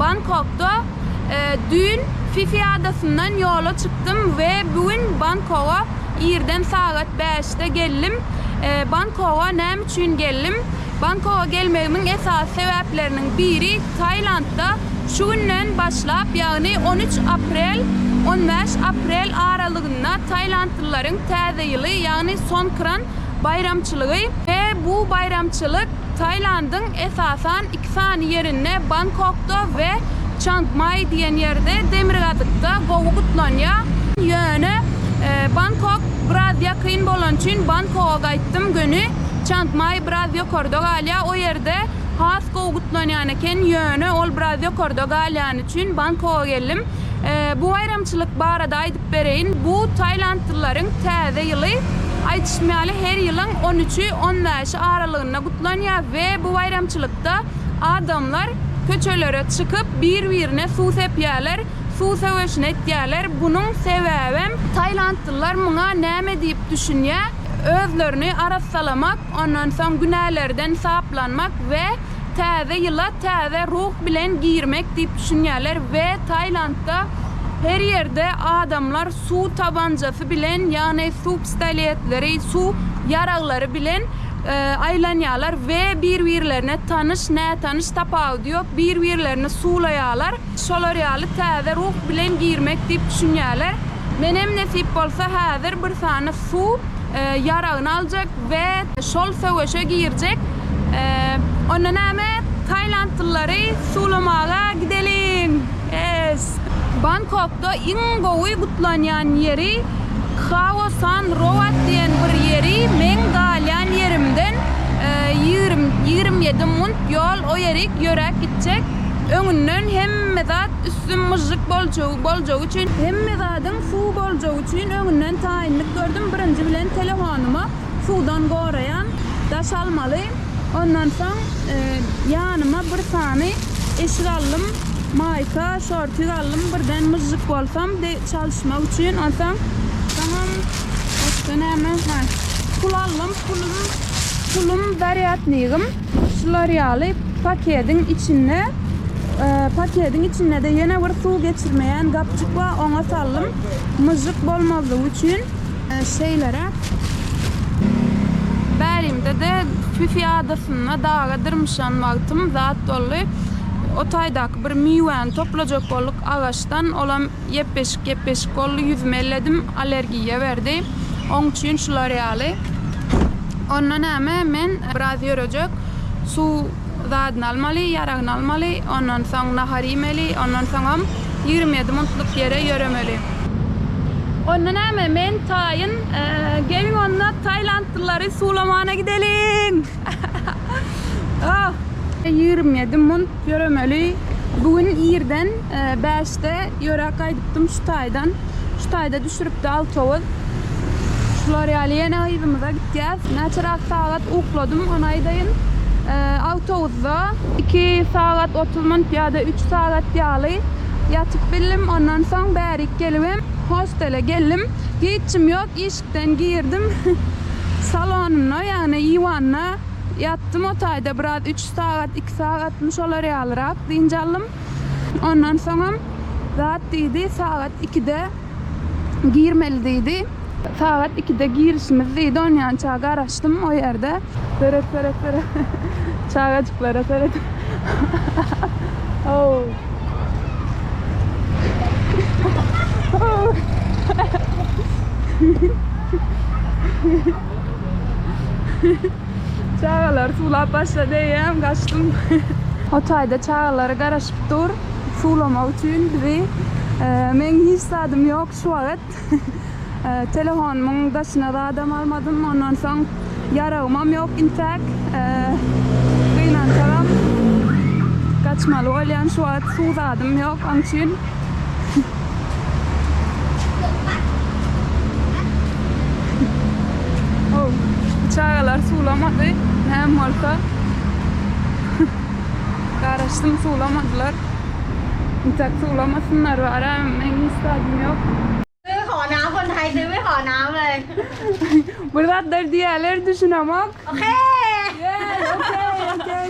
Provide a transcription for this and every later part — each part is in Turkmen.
Bangkokda. Düýn Fifi adasyndan ýola çykdym we bu gün Bangkoga irden sagat bäşde geldim. Bangkoga näme üçin geldim? Bangkoga gelmegimiň esasy sebäpleriniň biri Tailandda şu günden başlap, ýagny 13 aprel, 15 aprel aralygynda tailandlylaryň täze ýyly, ýagny Songkran baýramçylygy we bu baýramçylyk Tailandyň esasan iki sany ýerinde Bangkokda we Çang Mai diýen ýerde demirgazykda gowy gutlanýar. Ýöne Bangkok biraz ýakyn bolany üçin Bangkoga gaýtdym göni. Çang Mai biraz ýokarda galýar. O ýerde has gowy gutlanýan eken. Ýöne ol biraz ýokarda galýany üçin Bangkoga geldim. Bu baýramçylyk barada aýdyp bereýin. Bu tailandlylaryň täze ýyly. Aýdyşym ýaly her ýylyň on üçi, on bäşi aralygynda gutlanýar we bu baýramçylykda adamlar köçelere çykyp bir-birine suw sepýärler, suw söweşini etýärler. Bunuň sebäbem tailandlylar muňa näme diýip düşünýär? Özlerini arassalamak, ondan soň günälerden saplanmak we täze ýyla täze ruh bilen girmek diýip düşünýärler we Tailandda her ýerde adamlar suw tabanjasy bilen, ýagny suw pistoletleri, suw ýaraglary bilen aýlanýarlar we bir-birlerine tanyş, nätanyş tapawudy ýok, bir-birlerini suwlaýarlar. Şolar ýaly täze ruh bilen girmek diýip düşünýärler. Menem nesip bolsa häzir bir sany suw ýaragyny aljak we şol söweşe girjek. Onda näme, tailandlylary suwlamaga gideliň! Yes! Bangkokda iň gowy gutlanýan ýeri Khao San Road diýen bir ýeri meň galýan ýerimden 27 munt ýol o ýerik ýöräp gitjek. Öňünden hemme zat üstüm myžžyk boljagy boljagy üçin hemme zadyň suw boljagy üçin öňünden taýynlyk gördüm birinji bilen telehonyma suwdan goraýan daş almaly ondan soň ýanyma bir sany eşik aldym maýka şortik aldym birden myžžyk bolsam de çalyşmak üçin onsoň soňam başga näme ha pul aldym pulum pulum zarýadnigim şular ýaly pakediň içinde pakediň içinde-de ýene bir suw geçirmeýän gapjyk bar oňa saldym myžžyk bolmazlygy üçin şeýleräk. Bärimde-de Fifi adasynda daga dyrmyşan wagtym zat boldy. O taýdaky bir miwäni toplajak bolduk agaçdan, olam ýepbeşik-ýepbeşik boldy, ýüzüme elledim, allergiýa berdi. Oň üçin şular ýaly. Onda näme, men biraz ýörejek, suw zadyny almaly, ýaragyny almaly, ondan soň nahar iýmeli, ondan soňam 27 muntlyk ýere ýöremeli. Onda näme, men taýyn, geliň onda tailandlylary suwlamana gideliň! Oh! 27 munt ýöremeli. Bu gün irden bäşde ýöräp gaýdypdym şu taýdan. Şu taýda düşüripdi awtobus. Şular ýaly ýene yzymyza gitýäs. Näçeräk sagat ukladym, ony aýdaýyn. Awtobusda iki sagat 30 minut ýa-da üç sagat ýaly ýatyp bildim. Ondan soň bärik gelibem hostele geldim. Hiçim ýok, işikden girdim. Salonynda, ýagny iwanda ýatdym o taýda biraz üç sagat, iki sagatmy şolar ýalyrak dynç aldym. Ondan soňam zat diýdi, sagat ikide girmeli diýdi. Sagat ikide girişimiz diýdi, onýança garaşdym o ýerde. Seret, seret, seret. Çagajyklara seret. Ow. Ow. Çagalar suwlap başlady eýýäm gaçdym. O taýda çagalary garaşyp dur suwlamak üçin bizi. Meň hiç zadym ýok şu wagt. Telefonymyň daşyna zadam almadym. Ondan soň ýaragymam ýok intäk. Gynansagam gaçmaly bolýan şu wagt suw zadym ýok oň üçin. Oh, çagalar suwlamady. Näme bolsa. Garaşdym suwlamadylar. Intäk suwlamasynlar bara, meň hiç zadym ýok. ซื้อขอน้ำคนไทยซื้อไม่ขอน้ำเลย Bir zatlar diýýärler düşünemok. โอเค Yes, okay, okay.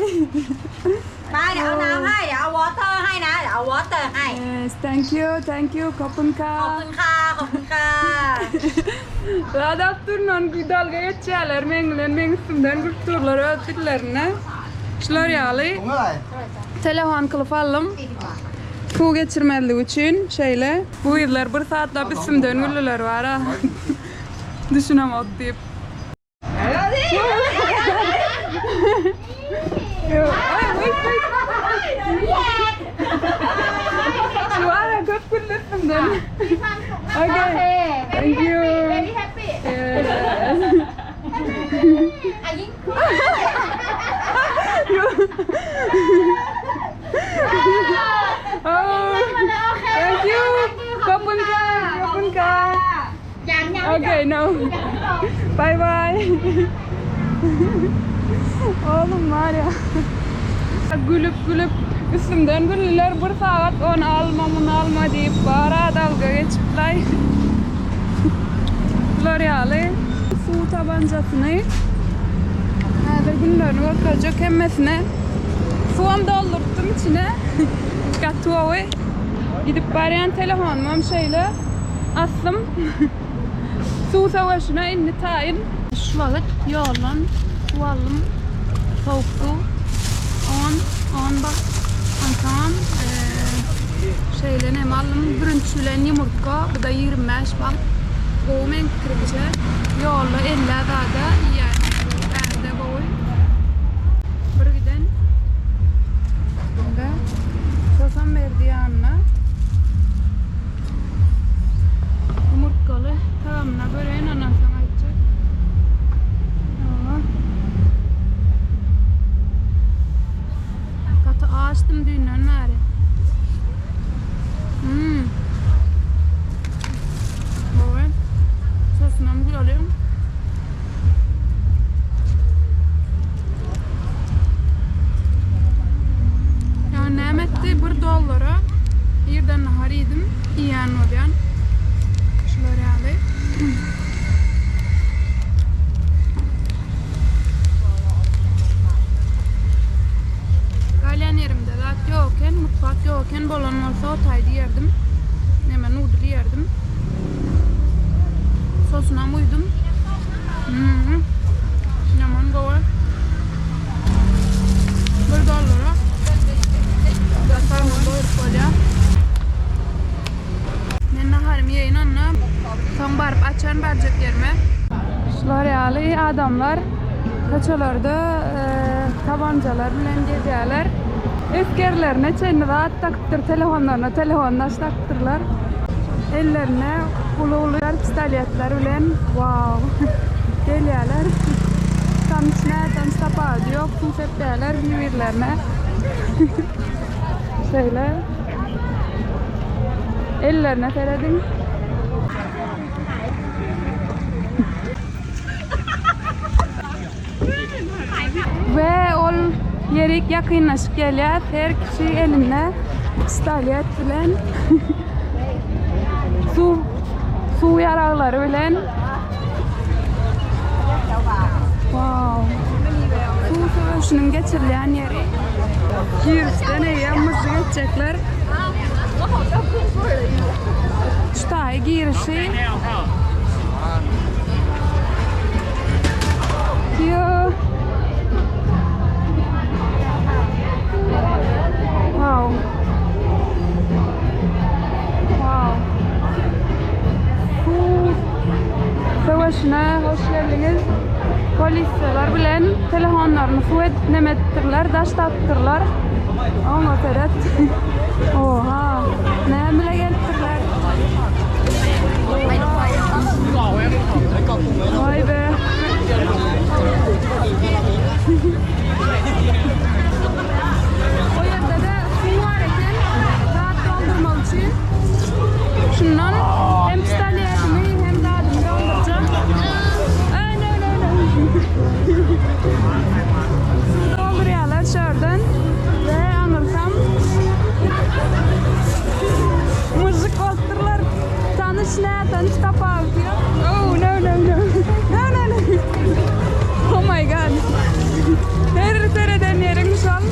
ไปเดี๋ยวเอาน้ำให้ เดี๋ยวเอา water ให้นะ เดี๋ยวเอา water เอา water ให้ Yes, thank you, thank you. ขอบคุณ Kapınka. ค่ะ ขอบคุณค่ะ Zat durnan dalga geçýärler meň bilen, meň üstümden gülüp durlar öz dillerine. Şular ýaly ถุงอะไร telefon kylyp aldym. Suw geçirmezlik üçin şeýle. Bu gyzlar bir saatlap üstümden güldüler bara. Düşünemok diýip. Ay, wait, wait. Şu ara köp güldü üstümden. Okay. Thank you. Very happy Yes. อ่ะยิ่ง Oh, thank you. ขอบคุณค่ะขอบคุณค่ะ ยังยัง Okay, no. Bye bye. Oğlum var ya. Gülüp gülüp üstümden güldüler bir saat onu alma bunu alma deyip bara dalga geçipler. Bular ýaly suw tabancasyny häzir günlerini görkezjek hemmesine. Suwam doldurtdum içine. Gatowy. Gidip barýan telefonumam şeýle asdym. Suw savaşyna indi taýyn. Şu wagt ýoldan suw aldym. Sowuk suw. 10 10 bak. Ondan şeýle näme aldym? Bürünç bilen ýumurtga, bu da 25 bak. Gowy meň pikirimçe. Ýolda 50 zada iýýän. Bärde gowy. Bir giden Bunda sosam berdi ýanyna. Yumurtgaly tagamyna göreýin ondan soň aýtjak. Ýa. Gaty açdym düýnden bäri. Hmm. Gowy. Sosunam gül alyyorum. Ya näme etdi? 1 dollara ýerden nahar iýdim. Iýen bolýan. Şular ýaly. Galýan ýerimde zat ýok eken, mutfak ýok eken, bolan bolsa o taýda ýerdim. Näme noodle ýerdim. Sosuna uydum. Hmm. Ýaman gowy. 1 dollara Garnymy doýurup bolýar. Men naharymy ýeýin onda soň baryp açan barjak ýerime. Şular ýaly adamlar köçelerde e, tabancalar bilen gezýärler. Esgerlerine çenli zat takypdyr, telefonlaryna telefon daş takypdyrlar. Ellerine uly uly pistoletler bilen wow gelýärler. Tanyş näden tapawudy ýok, suw sepýärler bir-birlerine. Şeýle. Ellerine serediň. We ol ýerik ýakynlaşyp gelýär. Her kişi elinde pistolet bilen suw suw ýaraglary bilen. Wow. Suw söweşiniň geçirilýän ýeri. Girişden eýýäm myžžyk etjekler. Şu taýy girişi. Yo. Wow. Wow. Suw söweşine hoş geldiňiz. Polisiýalar bilen telefonlaryny suw edip neme etdirler, daş tapdyrlar. Oňa seret. Oha. Näme bile gelipdirler? Vay be. O ýerde-de suw bar eken. Zat doldurmak üçin. Şundan hem pistoletimi hem zadymy doldurjak. Ay, no, no, no. Suw doldurýarlar şurdan we aňyrsam Myžžyk bolupdyrlar. Tanyş nä, tanyş tapawudy ýok. Oh, no, no, no. No, no, no. Oh my god. Her sereden ýeriň şol.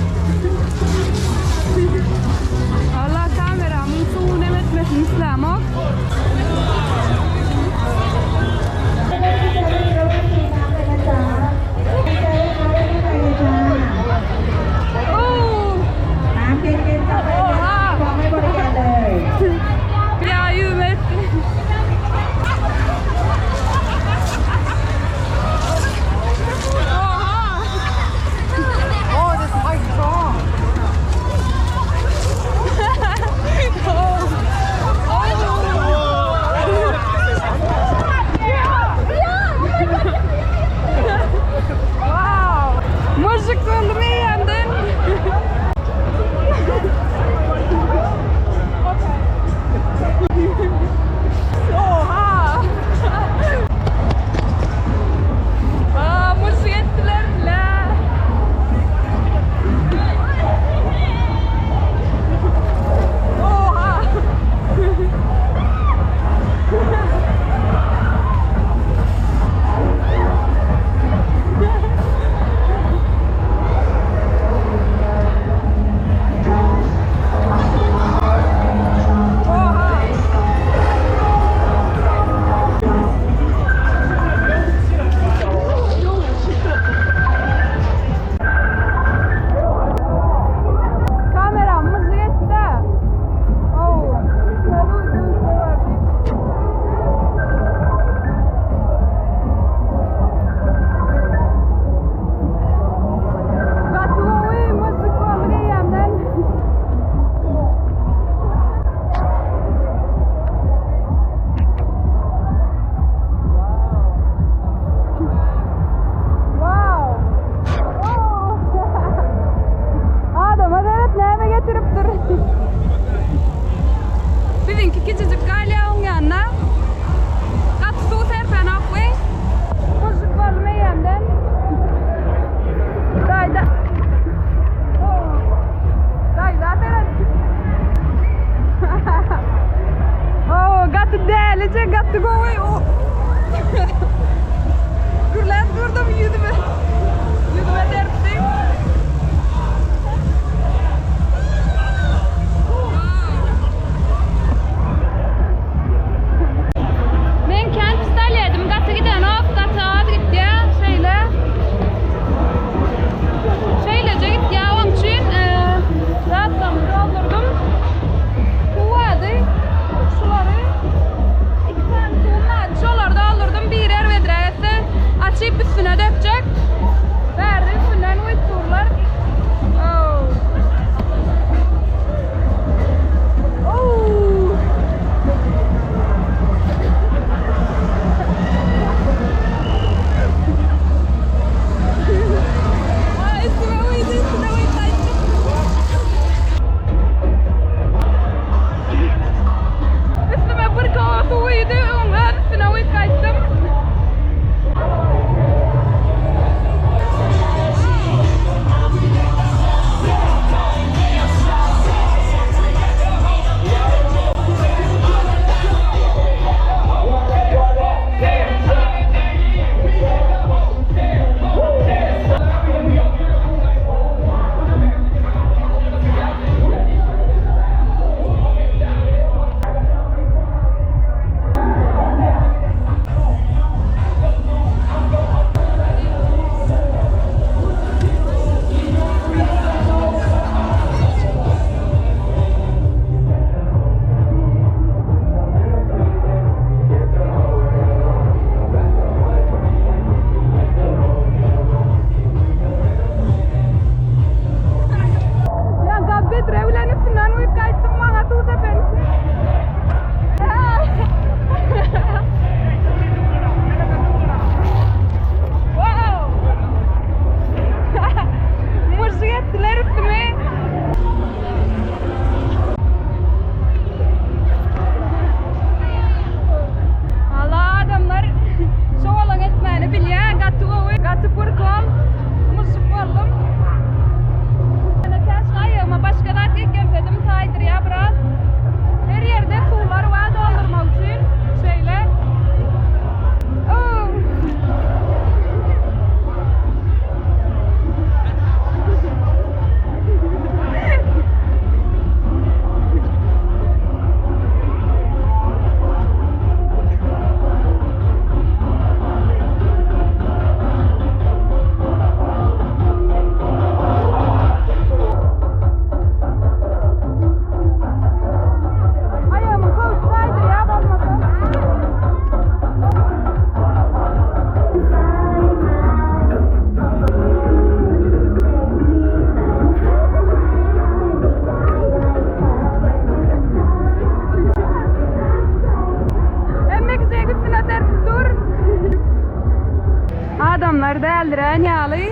däldirän ýaly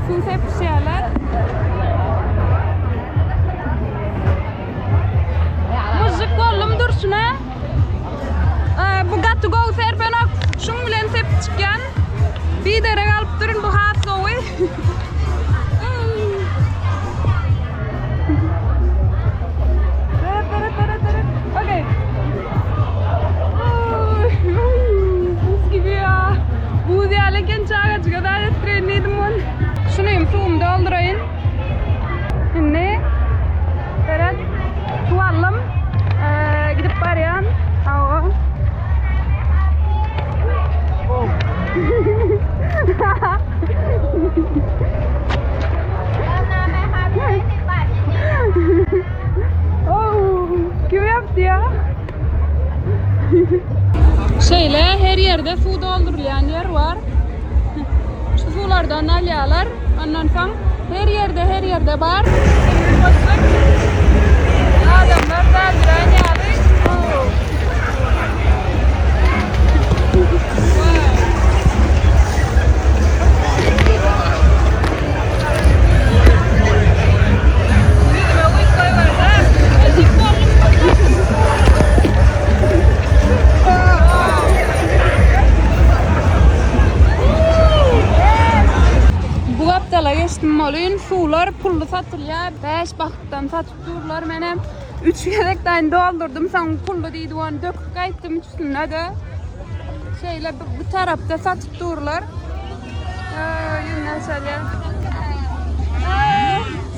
suw sepişýärler. Myžžyk boldum durşuna. Bu gaty gowy serpenok. Şuň bilen sepip çykýan. Biderek alypdyryn bu has gowy. Okey. Buz gibi ya. Buz ýaly eken çagajyga zat etdireýin diýdim ol. Şuny suwumy dolduraýyn. Indi Seret suw aldym. Gidip barýan. Hawa. Oh, kim yaptı ya? Şeýle her ýerde suw doldurylýan ýer bar. Şu suwlardan alýarlar. Ondan soň her ýerde her ýerde bar. Adamlar däldirän ýaly. Bu gapdala geçdim bolyn, suwlar pully satylýar, 5 bahtdan satyp durlar menem. 3 gezek daýyn doldurdum, soň pully diýdi, ony döküp gaýtdym üçüsinde-de. Şeýle bu tarapda satyp durlar. Ýüzünden çalýar.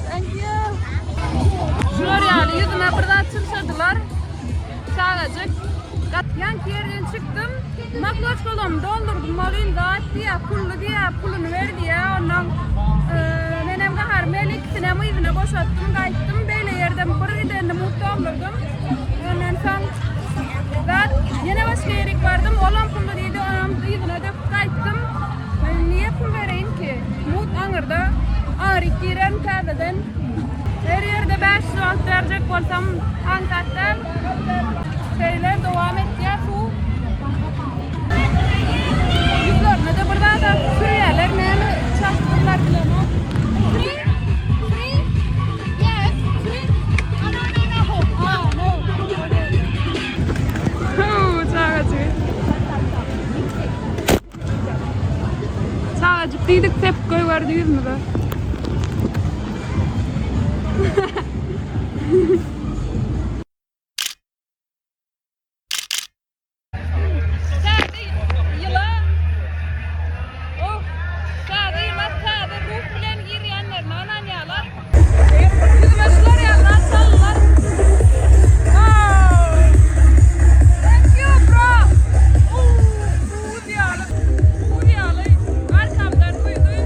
Thank you. Şular ýaly ýüzüme bir zat çyrşadylar. Çagajyk. Ýaňky ýerden çykdym. Maklaçkalarmy doldurdym. Malyn zat diýýär, pully diýýär, puluny ber diýýär. Ondan menem gaharym geldi, ikisinem yzyna boşatdym, gaýtdym. Beýle ýerden bir gidenini mugt doldurdym. Ondan soň zat ýene başga ýerik bardym. Olam pully diýdi, onam yzyna döküp gaýtdym. Men niýe pul bereýin ki? Mugt aňyrda aňryk girerin täzeden. Her ýerde 500 wagt berjek bolsam aňsat däl. Şeýle dowam etýär suw. Ýüzlerine-de bir zat atyp sürýärler, näme çalypdyrlar bilemok. Free? Free? Yes, free. No, no, no, no. Ah, no. Huu, çagajyk. Çagajyk diýdik, sepip goýberdi ýüzümize. Täze ýyla Oh, täze ýyla täze ruh bilen girýänlerine ynanýarlar. Ýüzüme şular ýaly zat saldylar. Oh! Thank you, bro. Oh, buz ýaly. Buz ýaly. Arkamdan guýdy.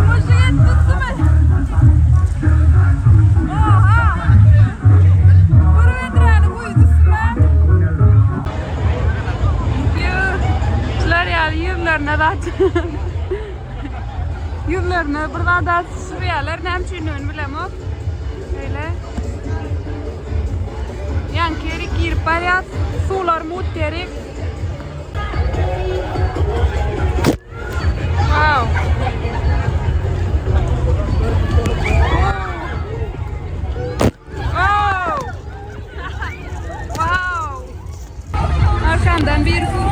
Mujyt tutdumy? Oha! Bir bedräni guýdy üstüme. Şular ýaly ýüzlerine zat. Ýüzlerine bir zat sürýärler, näme üçindigini bilemok. Şeýle. Ýaňky ýerik girip barýas. Suwlar mut ýerik. Wow. Wow. Wow. Arkamdan bir su.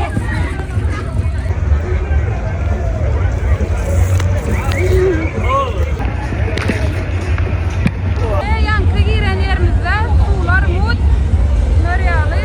Ýaňky giren ýerimizde suwlar mut, nör ýaly.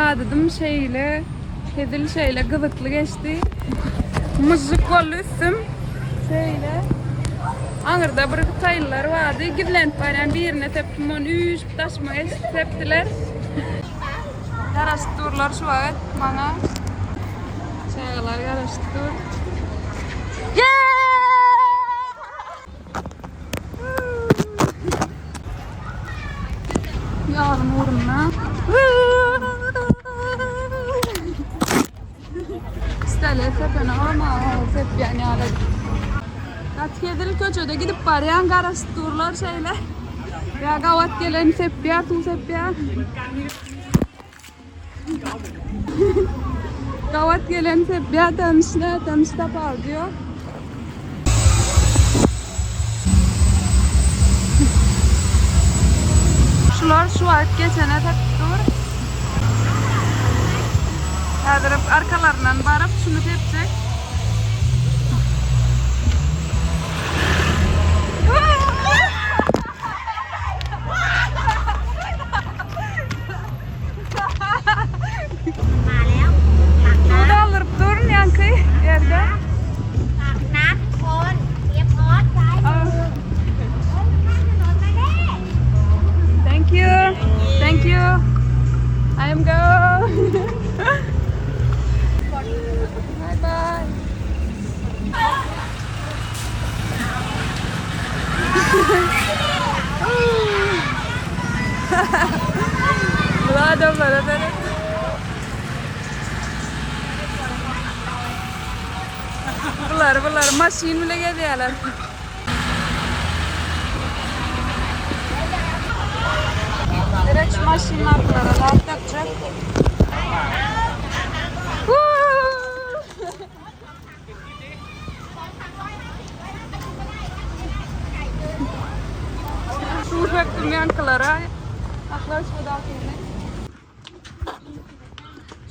Ýadadym şeýle hezil şeýle gyzykly geçdi. Myžžyk boldy üstüm. Şeýle. Aňyrda bir hytaýlylar bardy. Gizlenip barýan birine sepdim ony üýşüp daşyma geçip sepdiler. Garaşyp durlar şu wagt maňa. Çagalar garaşyp dur. Ýagyň ugrunda. Stale sepene ama sepýän ýaly. Gaty hezil köçede gidip barýan garaşyp durlar şeýle. Ýa gabat gelen sepýär, suw sepýär. Gabat gelen sepýär, tanyş nätanyş tapawudy ýok. Şular şu wagt geçene sepip dur. Häzir arkalaryndan baryp şuny sepjek. มาแล้วตัก Suw น้ dolduryp durun ýaňky ýerde. ำตักน้ำทุกคนเตรียมออสซ้ายมือคนข้ามถนนมาเด้ Thank you. Thank you. I am go. Bye bye. Bu adamlara seret. Bular bular maşyn bile gezýärler. Direkt şu maşynlar bulara zat dökjek. Woo! Suw dökdüm ýaňkylara. Aklar şudakyny.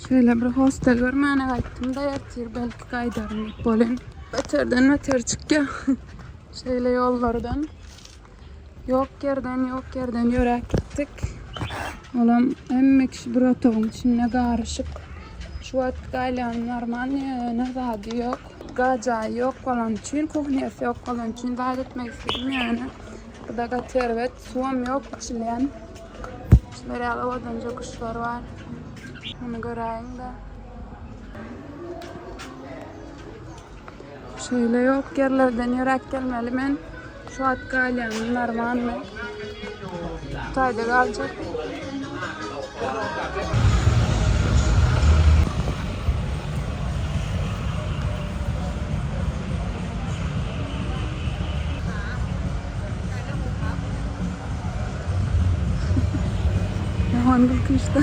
Şeýle bir hostel görmäne gaýtdym-da ertir belki gaýdaryn diýip bolyn. Beterden beter çykýar. Şeýle ýollardan. Ýok ýerden ýok ýerden ýöräp gitdik. Olam hemme kişi bir otagyň içinde garyşyk. Şu wagt galýan normal ýöne zady ýok. Gajaýy ýok bolany üçin, kuhnýasy ýok bolany üçin zat etmek istedim ýöne. Bu-da gaty erbet. Suwam ýok içilýän. Şular ýaly owadanja guşlar bar. Muny göräýiň-de. Şeýle ýok ýerlerden ýöräp gelmeli men. Şu wagt galýanym normalny. Hytaýda galjak. Ýaman gülkünçdi.